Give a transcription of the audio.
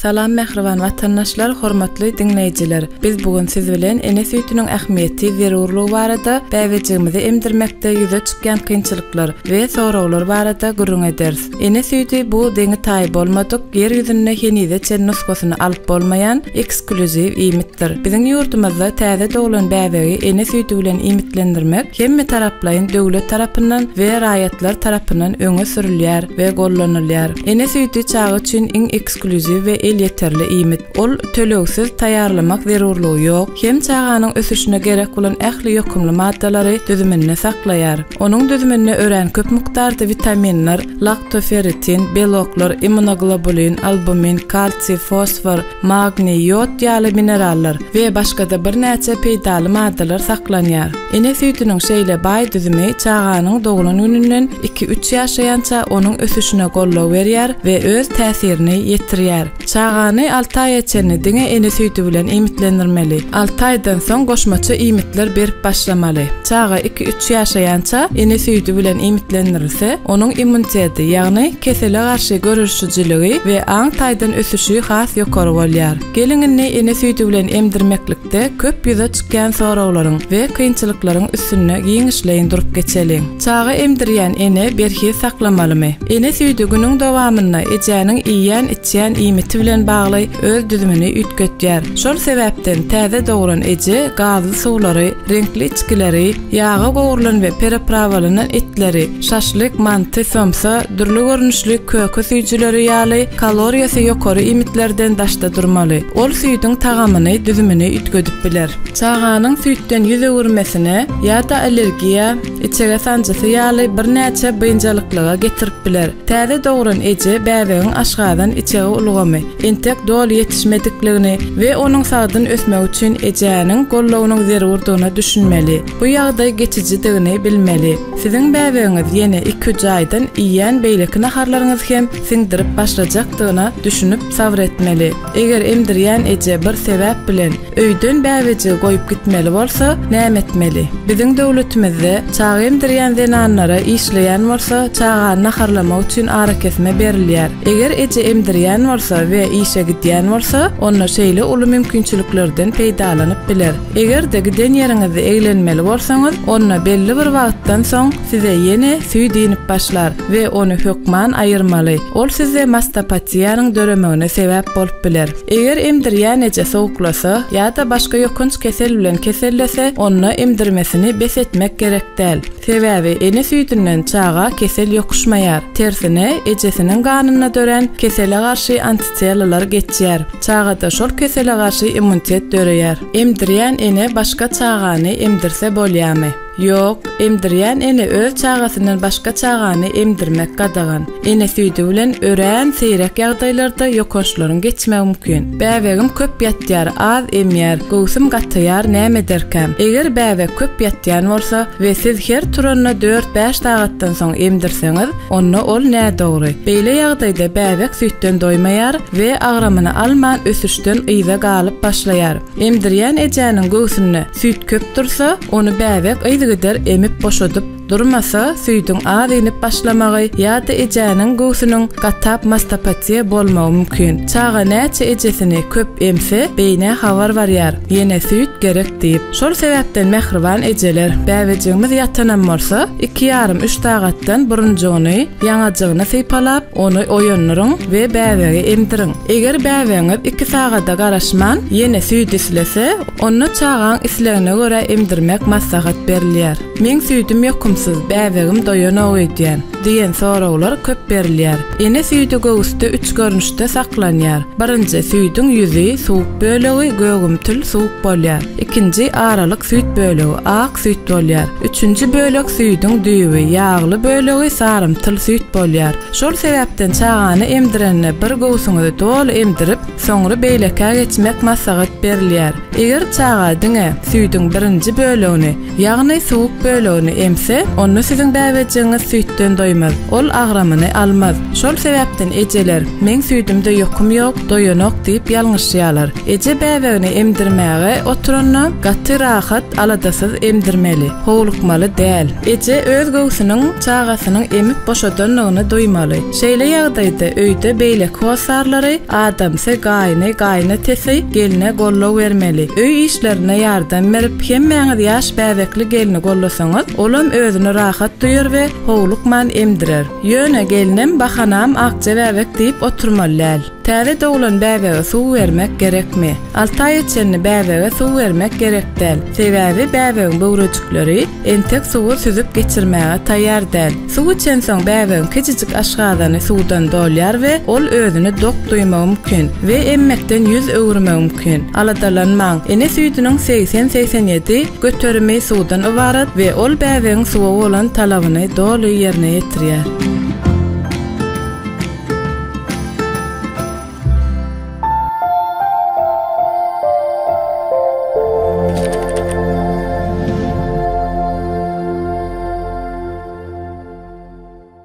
Salam mähriban watandaşlar, hormatly diňleýjiler! Biz bu gün siz bilen ene süýtüniň ähmiýeti, zerurlygy barada, bäbejigimizi emdirmekde ýüze çykýan kynçylyklar we soraglar barada gürrüň ederis. Ene süýdi bu deňi-taýy bolmadyk, ýer ýüzünde henize çenli nusgasyny alyp bolmaýan eksklýuziw iýmitdir. Biziň ýurdumyzda täze doglan bäbegi ene süýdi bilen iýmitlendirmek hemmetaraplaýyn döwlet tarapyndan we raýatlar tarapyndan öňe sürülýär we gollanylýar. Ene süýdi çaga üçin iň eksklýuziw we elýeterli iýmit. Ol tölegsiz, taýýarlamak zerurlygy ýok, hem çaganyň ösüşine gerek bolan ähli ýokumly maddalary düzüminde saklaýar. Onuň düzüminde örän köp mukdarda witaminler, laktoferritin, beloklar, immunoglobulin, albumin, kalsiý, fosfor, magniý, ýod ýaly minerallar we başga-da birnäçe peýdaly maddalar saklanýar. Ene süýdüniň şeýle baý düzümi çaganyň doglan gününden iki-üç ýaşaýança onuň ösüşine goldaw berýär we öz täsirini ýetirýär. Çagany alty aýa çenli diňe ene süýdi bilen iýmitlendirmeli. Alty aýdan soň goşmaça iýmitler berip başlamaly. Çaga iki-üç ýaşaýança ene süýdi bilen iýmitlendirilse, onuň immuniteti, ýagny kesele garşy göreşijiligi we aň taýdan ösüşi has ýokary bolýar. Geliň indi ene süýdi bilen emdirmeklikde köp ýüze çykýan soraglaryň we kynçylyklaryň üstünde giňişleýin durup geçeliň. Çaga emdirýän ene berhiz saklamalymy? Ene süýdi günüň dowamynda ejäniň iýýän-içýän iýmiti bilen bagly öz düzümini üýtgetýär. Şol sebäpden täze dogran eje gazly suwlary, reňkli içgileri, ýaga gowrulan we perepravalanan etleri, şaşlyk, manty, somsa, dürli görnüşli köke süýjüleri ýaly kaloriýasy ýokary iýmitlerden daşda durmaly. Ol süýdüň tagamyny, düzümini üýtgedip biler. Çaganyň süýtden ýüz öwürmesine ýa-da allergiýa, içege sanjysy ýaly birnäçe biynjalyklyga getirip biler. Täze dogran eje bäbegiň aşgazan-içege ulgamy entek doly ýetişmedikligini we onuň sagdyn ösmegi üçin ejäniň goldawynyň zerurdygyna düşünmeli. Bu ýagdaý geçijidigini bilmeli. Siziň bäbegiňiz ýene iki-üç aýdan iýýän beýleki naharlaryňyzy hem siňdirip başlajakdygyna düşünip sabyr etmeli. Eger emdirýän eje bir sebäp bilen öýden bäbejigi goýup gitmeli bolsa, näme etmeli? Biziň döwletimizde çaga emdirýän zenanlara işleýän bolsa çagany naharlamak üçin arakesme berilýär. Eger eje emdirýän bolsa we işe gidýän bolsa, onda şeýle uly mümkinçiliklerden peýdalanyp biler. Eger-de giden ýeriňizde eglenmeli bolsaňyz, onda belli bir wagtdan soň size ýene süýt inip başlar we ony hökman aýyrmaly. Ol sizde mastopatiýanyň döremegine sebäp bolup biler. Eger emdirýän eje sowuklasa ýa-da başga ýokanç kesel bilen kesellese, onda emdirmesini bes etmek gerek däl. Sebäbi ene süýdünden çaga kesel ýokuşmaýar. Tersine, ejesiniň ganynda dörän kesele garşy antitelalar geçýär. Çagada şol kesele garşy immunitet döreýär. Emdirýän ene başga çagany emdirse bolýamy? Ýok, emdirýän ene öz çagasyndan başga çagany emdirmek gadagan. Ene süýdi bilen örän seýrek ýagdaýlarda ýokançlaryň geçmegi mümkin. Bäbegim köp ýatýar, az emýär, göwsüm gataýar näme ederkäm? Eger bäbek köp ýatýan bolsa we siz her turanda dört-bäş sagatdan soň emdirseňiz, onda ol nädogry. Beýle ýagdaýda bäbek süýtden doýmaýar we agramyny alman ösüşden yza galyp başlaýar. Emdirýän ejäniň göwsünde süýt köp dursa, ony bäbek yzygider emip boşadyp Durmasa, süýdüň az inip başlamagy ýa-da ejäniň göwsüniň gatap mastopatiýa bolmagy mümkin. Çaga näçe ejesini köp emse, beýnä habar barýar, ýene süýt gerek diýip. Şol sebäpden mähriban ejeler, bäbejigimiz ýatanam bolsa, iki ýarym-üç sagatdan burunjygyny, ýaňajygyny sypalap, ony oýandyryň we bäbegi emdiriň. Eger bäbegiňiz iki sagada garaşman, ýene süýt islese, onda çagaň islegine görä emdirmek maslahat berilýär. Meň süýdüm ýokumsyz, bäbegim doýanok öýdýän? diýen soraglar köp berilýär. Ene süýdi göwüsde üç görnüşde saklanýar. Birinji, süýdüň ýüzi, suwuk bölegi, gögümtil suwuk bolýar. Ikinji, aralyk süýt bölegi, ak süýt bolýar. Üçünji bölek süýdüň düýbi, ýagly bölegi, sarymtyl süýt bolýar. Şol sebäpden çagany emdirende bir göwsüňizi doly emdirip, Soňra beýlekä geçmek maslahat berilýär. Eger çaga diňe süýdüň birinji bölegini, ýagny suwuk bölegini emse, onda siziň bäbejigiňiz süýtden doýmaz, ol agramyny almaz. Şol sebäpden ejeler, Meň süýdümde ýokum ýok, doýanok diýip ýalňyşýarlar. Eje bäbegini emdirmäge oturanda, gaty rahat, aladasyz emdirmeli. Howlukmaly däl. Eje öz göwsüniň çagasynyň emip boşadanlygyny duýmaly. Şeýle ýagdaýda öýde beýleki hossarlary, adamsy, gaýny, gaýynatesi gelne goldaw bermeli. Öý işlerinde ýardam berip, hemmäňiz ýaş bäbekli gelni gollasaňyz, olam özüni rahat duýar we howlukman emdirer. Ýöne gelnem bahanam akja bäbek diýip oturmaly däl. Täze doglan bäbege suw bermek gerekmi? Alty aýa çenli bäbege suw bermek gerek däl. Sebäbi bäbegiň böwrejikleri entek suwy süzüp geçirmäge taýýar däl. Suw içensoň bäbegiň kiçijik aşgazany suwdan dolýar we ol özüni dok duýmagy mümkin we emmekden ýüz öwürmegi mümkin. Aladalanmaň, ene süýdüniň 80-87 göterimi suwdan ybarat we ol bäbegiň suwa bolan talabyny doly ýerine ýetirýär.